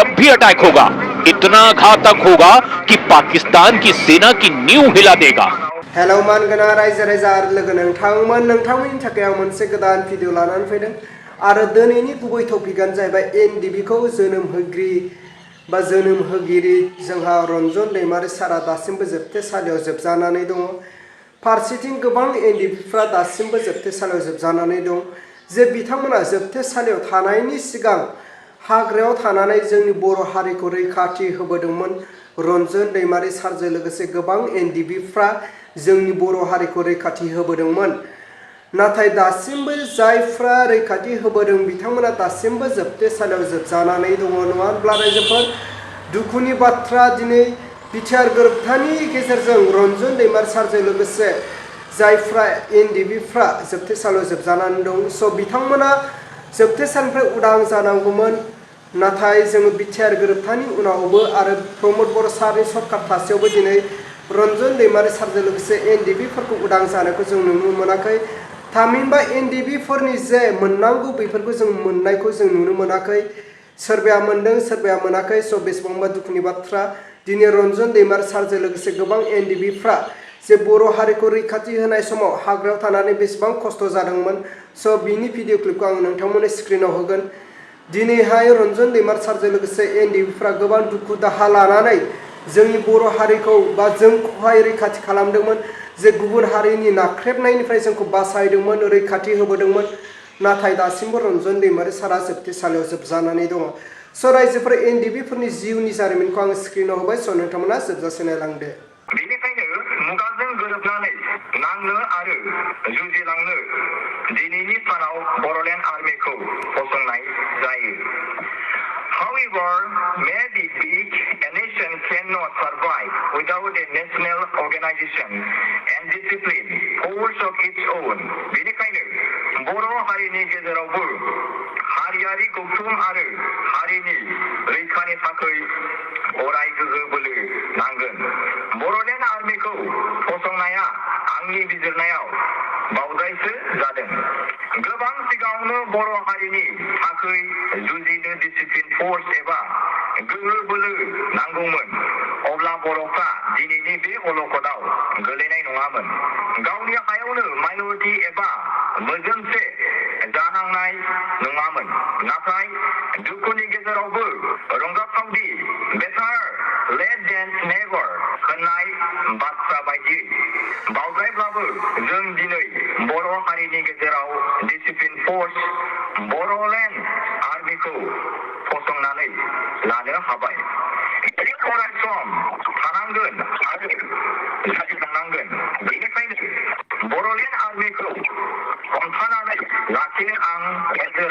जब भी अटैक होगा इतना घातक होगा कि पाकिस्तान की सेना की नींव हिला देगा। हेलो मानगोना रायजो राजा लोगो नोंथांमोननि थाखाय आं मोनसे गोदान भिडिअ लानानै फैदों आरो दिनैनि गुबै टपिकआनो जाहैबाय एनडिएफबी खौ जोनोम होगिरि जोंहा रनजन दैमारि सारा दासिमबो जोबथेसालियाव जोबजानानै दङ। फारसेथिं गोबां एनडिएफबीफ्रा दासिमबो जोबथेसालियाव जोबजानानै दं जे बिथांमोना जोबथेसालियाव थानायनि सिगां हाग्रायाव थानानै जोंनि बर' हारिखौ रैखाथि होबोदोंमोन। रनजन दैमारि सारजों लोगोसे गोबां एनडिएफबीफ्रा जोंनि बर' हारिखौ रैखाथि होबोदोंमोन। नाथाय दासिमबो जायफ्रा रैखाथि होबोदों बिथांमोना दासिमबो जोबथेसालियाव जोबजानानै दङ। नङा होनब्ला रायजोफोर दुखुनि बाथ्रा दिनै बिटिआर गोरोबथानि गेजेरजों रनजन दैमारि सारजों लोगोसे जायफ्रा एनडिएफबीफ्रा जोबथेसालियाव जोबजानानै दं स' बिथांमोना जोबथेसालिनिफ्राय उदां जानांगौमोन। नाथाय जोङो बिटिआर गोरोबथानि उनावबो आरो प्रमद बर' सारनि सरकार थासेयावबो दिनै रनजन दैमारि सारजों लोगोसे एनडिएफबीफोरखौ उदां जानायखौ जों नुनो मोनाखै। थामहिनबा एनडिएफबीफोरनि जे मोननांगौ बेफोरखौ जों मोननायखौ जों नुनो मोनाखै। सोरबाया मोनदों सोरबाया मोनाखै। स' बेसेबांबा दुखुनि बाथ्रा दिनै रनजन दैमारि सारजों लोगोसे गोबां एनडिएफबीफ्रा जे बर' हारिखौ रैखाथि होनाय समाव हाग्रायाव थानानै बेसेबां खस्थ' जादोंमोन। स' बिनि भिडिअ क्लिपखौ आं नोंथांमोननि स्क्रिनाव होगोन। दिनैहाय रनजन दैमारि सारजों लोगोसे एनडिएफबीफ्रा गोबां दुखु दाहा लानानै जोंनि बर' हारिखौ बा जोंखौहाय रैखाथि खालामदोंमोन। जे गुबुन हारिनि नाख्रेबनायनिफ्राय जोंखौ बासायदोंमोन रैखाथि होबोदोंमोन। नाथाय दासिमबो रनजन दैमारि सारा जोबथेसालियाव जोबजानानै दङ। स' रायजोफोर एनडिएफबीफोरनि जिउनि जारिमिनखौ आं स्क्रिनाव होबाय। स' नोंथांमोना जोबजासे नायलांदो। बेनिखायनो मुगाजों गोरोबनानै नांनो आरो जुजिलांनो दिनैनि सानाव बर'लेण्ड आर्मिखौ फसंनाय जायो। However, may be big, a nation cannot survive without a national organization and discipline, force of its own. बेनिखायनो बर' हारिनि गेजेरावबो हारियारि गौथुम आरो हारिनि रैखानि थाखाय अराय गोहो बोलो नांगोन। बर'लेण्ड आर्मिखौ फसंनाया आंनि बिजिरनायाव बावजायसो जादों। गोबां सिगाङावनो बर' हारिनि थाखाय जुजिनो डिसिप्लिन फर्स एबा गोहो बोलो नांगौमोन। अब्ला बर'फ्रा दिनैनि बे अलखदाव गोलैनाय नङामोन। गावनि हायावनो माइनरिटि एबा मोजोमसे जानांनाय नङामोन। नाथाय दुखुनि गेजेरावबो रंजाथावदि बेटार लेट देन नेभार होननाय बाथ्रा बायदियै बावद्रायब्लाबो जों दिनै बर' हारिनि गेजेराव डिसिप्लिन फर्स बर'लेण्ड आर्मिखौ फसंनानै लानो हाबाय। अराय सम थानांगोन आरो जासिलांनांगोन। बेनिखायनो बर'लेण्ड आर्मिखौ हमथानानै लाखिनो आं रायजो